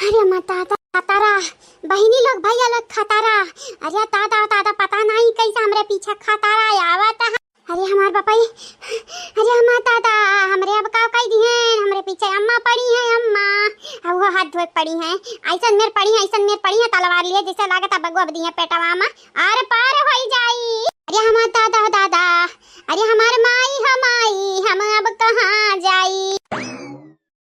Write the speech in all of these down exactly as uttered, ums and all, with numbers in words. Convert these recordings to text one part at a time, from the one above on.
अरे अम्मा दादा, खतरा, बहिनी लोग, भैया लोग, खतरा। अरे दादा, दादा, पता नहीं कैसे हमरे पीछे खतरा आवत है। अरे हमार बापई, अरे हमार दादा, हमरे अब का कई दिहन, हमरे पीछे अम्मा पड़ी हैं, अम्मा। अब वो हाथ धोए पड़ी हैं, ऐसन मेर पड़ी हैं, ऐसन मेर पड़ी हैं, तलवार लिए जैसे लागत अब बगुआ दिए पेटवा में, आर पार होई जाई। अरे हमार दादा, दादा, अरे हमार माई, हमाई, हम अब कहाँ जाई?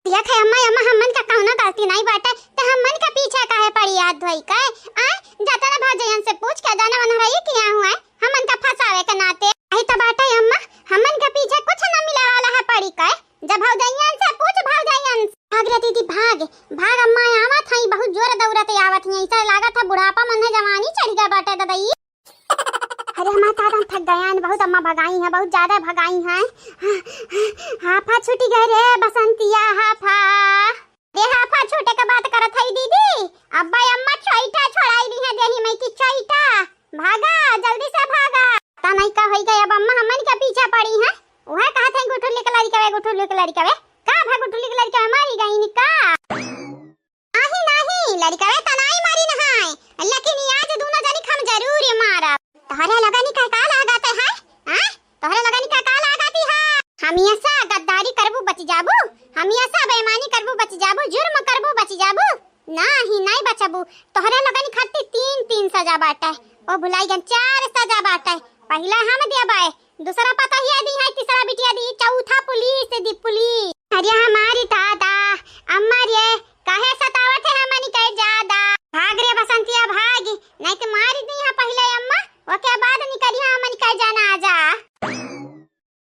देख है अम्मा, अम्मा, हमन का कौनो गलती नहीं बाटे, त हमन का पीछे काहे पड़ी हाथ धोई के? आ, जाता ना भौजयन से पूछ के जाना वनहरई किया हुआ है, हमन का फंसावे के नाते। आई त बाटे अम्मा, हमन का पीछे कुछ न मिले वाला है पड़ी के। जब भौजयन से पूछ, भौजयन से। भाग रे दीदी, भाग, भाग अम्मा, आवत हई, बहुत जोर दौड़त आवत हई, ऐसा लागत है बुढ़ापा मन है, जवानी चढ़ गया बाटे ददई। अरे हमार दादा, हम थक गए हैं बहुत, अम्मा भगाई हैं, बहुत ज्यादा भगाई हैं। हाफा छूटी गए रे बसंतिया, हाफा। रे हाफा छूटे के बात करत हई दीदी, अब्बा अम्मा चोइटा छोड़ाई दी है देही में की चोइटा। भागा, जल्दी से भागा। पता नहीं का होई गए, अब अम्मा हमन के पीछे पड़ी हैं। वह कहत है गुठुली के लड़िकवे, गुठुली के लड़िकवे। का भा गुठुली के लड़िकवे मारी गई नी का? नाही, नाही, लड़िकवे त नाही मारी नहाय, लेकिन ई आज दूनो जनी हम जरूर मारब। तोहरे लगनी का का लागत है, हैं? तोहरे लगनी का का लागत है? हमेशा गद्दारी करबू बच जाबू, हमेशा बेईमानी करबू बच जाबू, जुर्म करबू बच जाबू, नाही, नाही बचबू। तोहरे लगनी खातिर तीन, तीन सजा बाटे, ओ भुलाई गन चार सजा बाटे। पहला हम देबे, दूसरा पतोहिया दी है, तीसरा बिटिया दी, चौथा पुलिस दी, पुलिस। अरे हमारी दादा, अम्मा रे, काहे सतावत है हमनी के ज्यादा? भाग रे बसंतिया भाग, नहीं तो मार दी है पहले अम्मा, ओके बाद निकली है हमनी के जनाजा।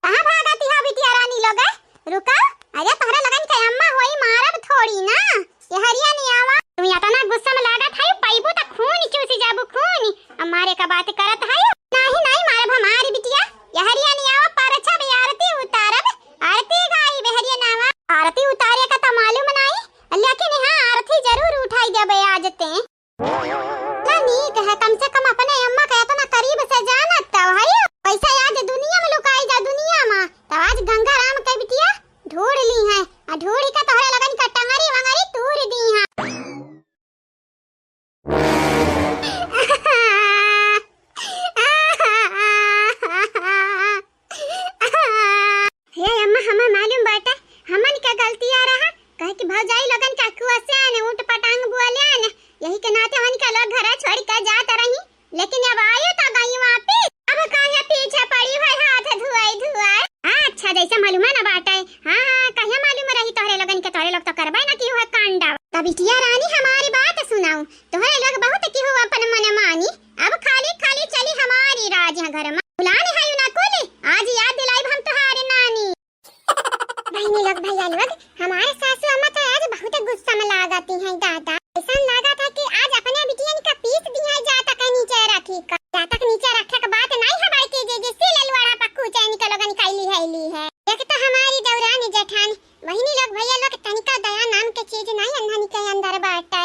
कहाँ भागती हो बिटिया रानी लोग? रुको, अरे तोहरे लगन के अम्मा होई मारब थोड़ी ना। ये हरिया नहीं आवा। तुम इतना गुस्सा में लागत है, पाइबू त खून चूसी जाबू खून। अब मारे का बात करत है। नहीं, नहीं मारब हमारी बिटिया। ये हरिया नहीं आवा, पारछा भी आरती उतारब। आरती गाई बेहरिया नावा। आरती उतारे का त मालूम नहीं, लेकिन हाँ आरती जरूर उठाई देबे आज ते। ना नीक है, कम से कम अपने अम्मा के इतना करीब से जानत तो है। वैसे आज दुनिया में लुकाई जा, दुनिया में, तो आज गंगा राम के बिटिया ढूंढ ली है, आ ढूंढ के तोहरे लगन के टंगरी वंगरी तूर दी है। हे अम्मा, हमें मालूम बाटे, हमन के गलतिया रहा, काहे कि भौजाई लोगन का कुआ से आने ऊंट पटांग बोले आने, यही के नाते हमन के लोग घरा छोड़ के जात रही, लेकिन अब आयो तो गई वापिस। अब काहे पीछे पड़ी है हाथ धुआई धुआई? अच्छा, जैसे मालूम है ना बाटे। हाँ, हाँ, कहिया मालूम रही तोहरे लोगन के, तोहरे लोग तो करबे ना की हुआ कांड। तब बिटिया रानी हमारी बात सुनाऊ, तोहरे लोग बहुत की हुआ अपन मन मानी, अब खाली खाली चली हमारी राज है घर में। बुलाने है ना कुल, आज याद दिलाइब हम तोहारे नानी। बहिनी लोग, भैया लोग, हमारे सासू अम्मा तो आज बहुत गुस्सा में लागती हैं दादा। ऐसा लागत है कि आज अपने बिटियन का पीस दिया जाता के नीचे रखी का। जातक नीचे रखे के बात नहीं है बड़की जीजी, सील लोढ़ा पक्कू चैन के लोगन कैली है ली है। एक तो हमारी देवरानी जेठानी, बहिनी लोग, भैया लोग, तनिका दया नाम के चीज नहीं अन्हन के अंदर बाटे।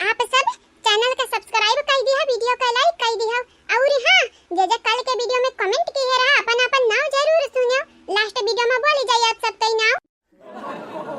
आप सब channel के subscribe कर दिया, video का like कर दिया। और हाँ, जे जे कल के video में comment किए रहा, अपन अपन नाम जरूर सुनियो। Last video में बोली जाए आप सबके नाम।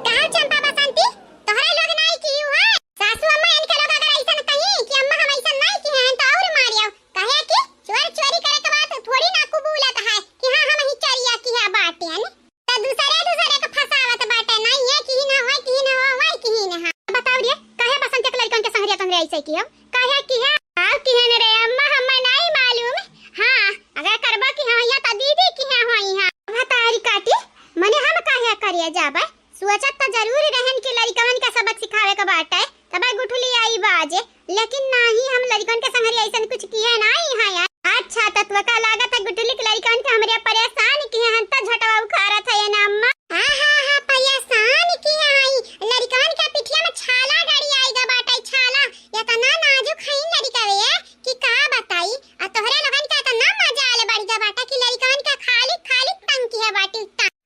कहा चंपा बसंती, तोहरे लोग नाई की हुआ? सासू अम्मा इनके लोग अगर ऐसा कहीं कि अम्मा हम ऐसा नाई की हैं तो और मारियो। कहे कि चोर चोरी करे के बात थोड़ी ना कबूलत है कि हाँ हम ही चोरिया की है बाटे, है नी? त दूसरे दूसरे के फंसावत बाटे, नहीं ये की ना होय, की ना हो, होय की ना हो। बताओ रे, काहे बसंत के लड़कन के संगरिया तंगरिया ऐसे की हो? काहे की है? आओ की है रे अम्मा, हमें नहीं मालूम। हाँ, अगर करबा की हाँ, या त दीदी की है होई हाँ। भतारी काटी, मने हम काहे करिया जाबे? सोचत त जरूर रहन कि लड़कवन के सबक सिखावे के बाटे, तबे गुठली आई बाजे। लेकिन नाही, हम लड़कन के संगरी ऐसन कुछ किए नाही है यार। अच्छा, त तोका लागत है गुठली के लड़कन के हमरे परेशान किए हन, त झटवा उखाड़त है ये ना अम्मा। हाँ, हाँ, हाँ, परेशान किए आई। लड़कन के पिठिया में छाला गड़ी आई गा बाटे, छाला। इतना नाजुक है लड़कवे कि का बताई। आ तोहरे लोगन के इतना मजाल बढ़ गा बाटे कि लड़कन के खाली, खाली तंग किए बाटी।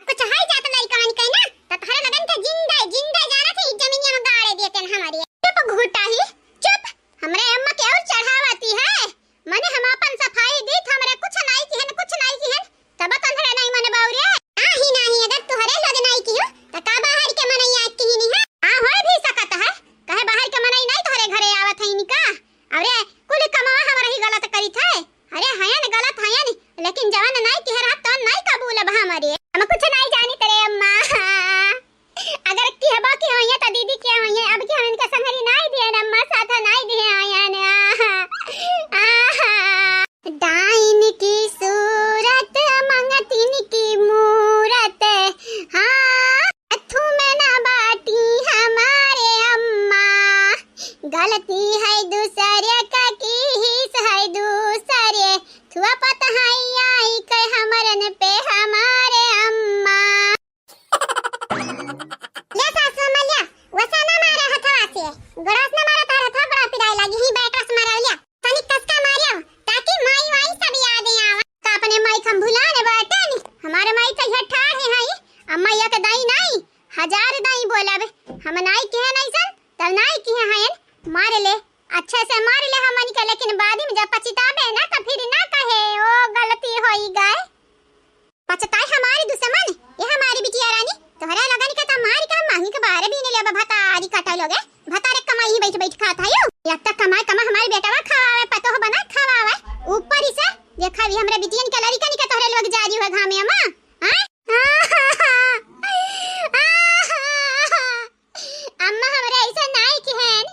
कुछ है जात लड़कन के ना, त तोहरे लोगन के जिंदा, जिंदा जाना से इस जमीनिया में गाड़े देते हैं हमारे। चुप घुटाही, चुप। हमरे अम्मा के और चढ़ावती है। मने हम अपन सफाई दी, त हमरे कुछ ना गलती है दूसरे का, कीस है दूसरे, थुआ पता है आई के हमरन पे हमारे अम्मा। ले सासु अम्मा, ले, वसा ना मारे हथवा से, गोड़वा से ना मारे, तार हथवा बड़ा पिराए लागी, ही बैटवा से मारे, ले। तनी कसका मारियो, ताकि माई वाई सब याद आवा। का अपने माई के हम भुलाने बाटेन? हमारे माई तो यह ठाढ़ है, अम्मा यह के दाई नाई, हजार दाई बोलब। हम नाई किहे नाई सन, तब नाई किहे हयन, मार ले, अच्छे से मार ले हमन के, लेकिन बाद में जब पछताबे ना, तो फिर ना कहे, "ओ, गलती होई गए।" पछताए हमारी दुश्मन, ये हमारी बिटिया रानी, तोहरा लगन के त मारी का मांगी के बारे भी नहीं लेबा, भतारी काटा लोगे, भतारे कमाई ही बैठ बैठ खात है यू। या त कमाई कमा हमारी बेटवा खवावे, पतोह बना खवावे, ऊपर इसे देखा भी हमरे बिटियन के लड़िकन के तोहरे लोग जारी हुए घामे अम्मा, हाँ? अम्मा हमरे ऐसे नाई किहेन,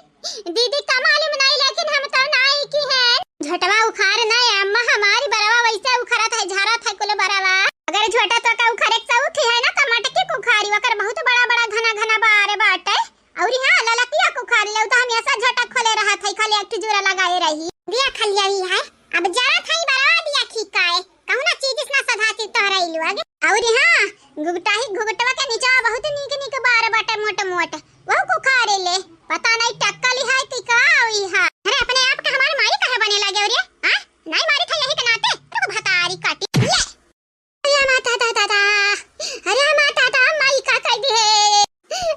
दीदी का मालूम नाई, लेकिन हम तो नाई किहेन। झोटवा उखाड़ ना ए अम्मा, हमारी बरवा वैसे उखड़त है, झरत है कुल बरवा। अगर झोटा तो का उखड़े के सऊख है ना, तो मटकी के उखाड़ी, ओकर बहुत बड़ा बड़ा घना घना बार बाटे। और हाँ, ललकिया के उखाड़ ले, तो हम ऐसा झोटा खोले रहत है, खाली एक ठो जोड़ा लगाए रही। दिया खलिया ही है, अब जरत है बरवा दिया खिकाए। कहुना चीज इस ना सधा चीज तोहरा इलुआ गे। और हाँ, घुघटा ही घुघटवा के नीचवा बहुत नीक नीक बार बाटे मोट मोट। वहू को खा रे ले। पता नहीं टक्कल ही है कि का हुई है। अरे अपने आप के हमारे माई कहे बने लगे हो रे? हाँ? नहीं मारी था यही के नाते। रुक भतारी काटी। ले। अरे माता दा दा दा। अरे माता दा माई का कर दी है?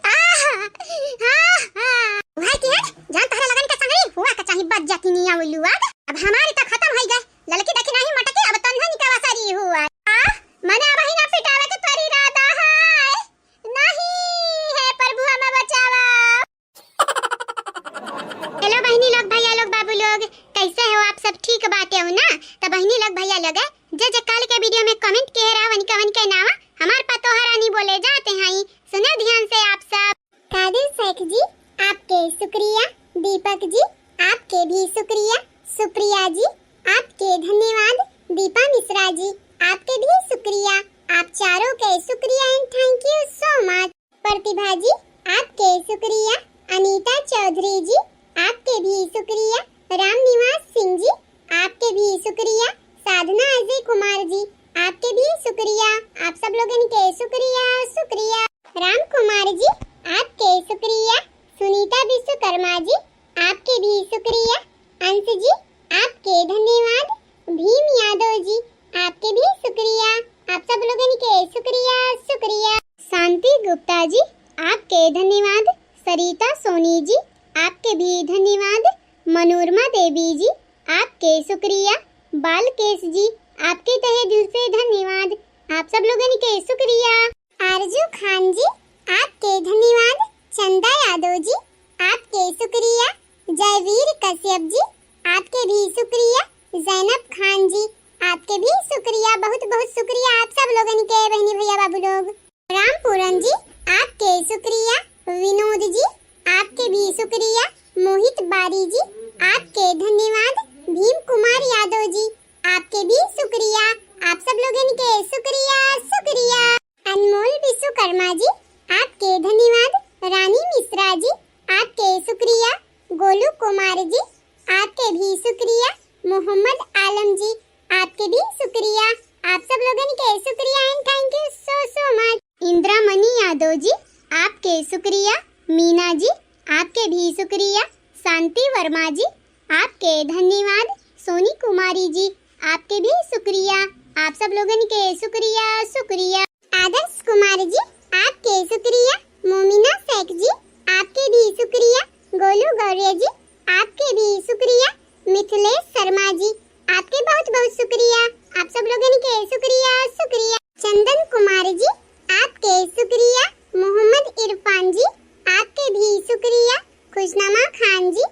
आहा, आहा। वह की हट, जान तहरा लगन के संगई, हुआ का चाही बच जाती निया उलुआ। अब हमारी तो खत्म होई गए। ललकी देखी नाही मटकी, अब तन्हा निकावा सारी हुआ। आ, मने अब ही ना पिटावे के तोर इरादा है। नहीं, हे प्रभु, हमें बचावा। Hello बहिनी लोग, भैया लोग, बाबू लोग, कैसे हो आप सब? ठीक बाटे हो ना? तो बहिनी लोग, भैया लोग, जे जे काल के video में comment किहे रहा, वनके वनके नावा हमार पतोह रानी बोले जाते हैं। सुने ध्यान से आप सब। कादिर शेख जी, आपके शुक्रिया। दीपक जी, आपके भी शुक्रिया। सुप्रिया जी, आपके धन्यवाद। दीपा मिश्रा जी, आपके भी शुक्रिया। आप चारों के शुक्रिया and thank you so much। प्रतिभा जी, आपके शुक्रिया। अनीता चौधरी जी, आपके भी शुक्रिया। राम निवास सिंह जी, आपके भी शुक्रिया। साधना अजय कुमार जी, आपके भी शुक्रिया। आप सब लोगन के शुक्रिया, शुक्रिया। राम कुमार जी, आपके शुक्रिया। सुनीता विश्वकर्मा जी, आपके भी शुक्रिया। अंश जी, आपके धन्यवाद। भीम यादव जी, आपके भी शुक्रिया। आप सब लोगन के शुक्रिया, शुक्रिया। शांति गुप्ता जी, आपके धन्यवाद। सरिता सोनी जी, आपके भी धन्यवाद। मनोरमा देवी जी, आपके शुक्रिया। बालकेश जी, आपके तहे दिल से धन्यवाद। आप सब लोगन के शुक्रिया। आरजू खान जी, आपके धन्यवाद। चंदा यादव जी, आपके शुक्रिया। जयवीर कश्यप जी, आपके भी शुक्रिया। जैनब खान जी, आपके भी शुक्रिया, बहुत बहुत शुक्रिया आप सब लोगन के, बहनी भैया बाबू लोग। रामपूरन जी, आपके शुक्रिया। विनोद जी, आपके भी शुक्रिया। मोहित बारी जी, आपके धन्यवाद। भीम कुमार यादव जी, आपके भी शुक्रिया। आप सब लोगन के शुक्रिया, शुक्रिया। अनमोल विश्वकर्मा जी, आपके धन्यवाद। रानी मिश्रा जी, आपके शुक्रिया। गोलू कुमार जी, आपके भी शुक्रिया। मोहम्मद आलम जी, आपके भी शुक्रिया। आप सब लोगन के शुक्रिया and thank you so so much। इंद्रामणि यादव जी, आपके शुक्रिया। मीना जी, आपके भी शुक्रिया। शांति वर्मा जी, आपके धन्यवाद। सोनी कुमारी जी, आपके भी शुक्रिया। आप सब लोगन के शुक्रिया, शुक्रिया। आदर्श कुमार जी, आपके शुक्रिया। मोमिना शेख जी, आपके भी शुक्रिया। गोलू गौर्य जी, आपके भी शुक्रिया। मिथिलेश शर्मा जी, आपके बहुत बहुत शुक्रिया। आप सब लोगन के शुक्रिया, शुक्रिया। चंदन कुमार जी, आपके शुक्रिया। मोहम्मद इरफान जी, आपके भी शुक्रिया। खुशनामा खान जी,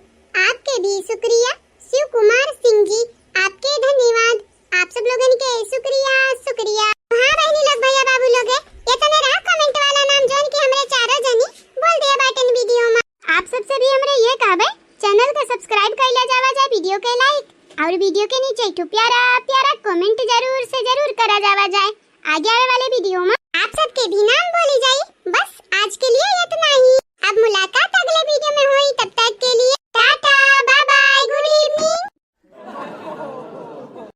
आपके भी शुक्रिया। शिव कुमार सिंह जी, आपके धन्यवाद। आप सब लोगन के शुक्रिया, शुक्रिया। हाँ बहनी लोग, भैया बाबू लोग, ये तने रहा comment वाला नाम जौन कि हमरे चारों जनी बोल दिया बाटन video में। आप सबसे भी हमरे ये कहबे, channel के subscribe कइला जावा जाए, video के like और video के नीचे एक ठो प्यारा प्यारा comment जरूर से जरूर करा जावा जाए। आगे आवे वाले video में आप सबके भी नाम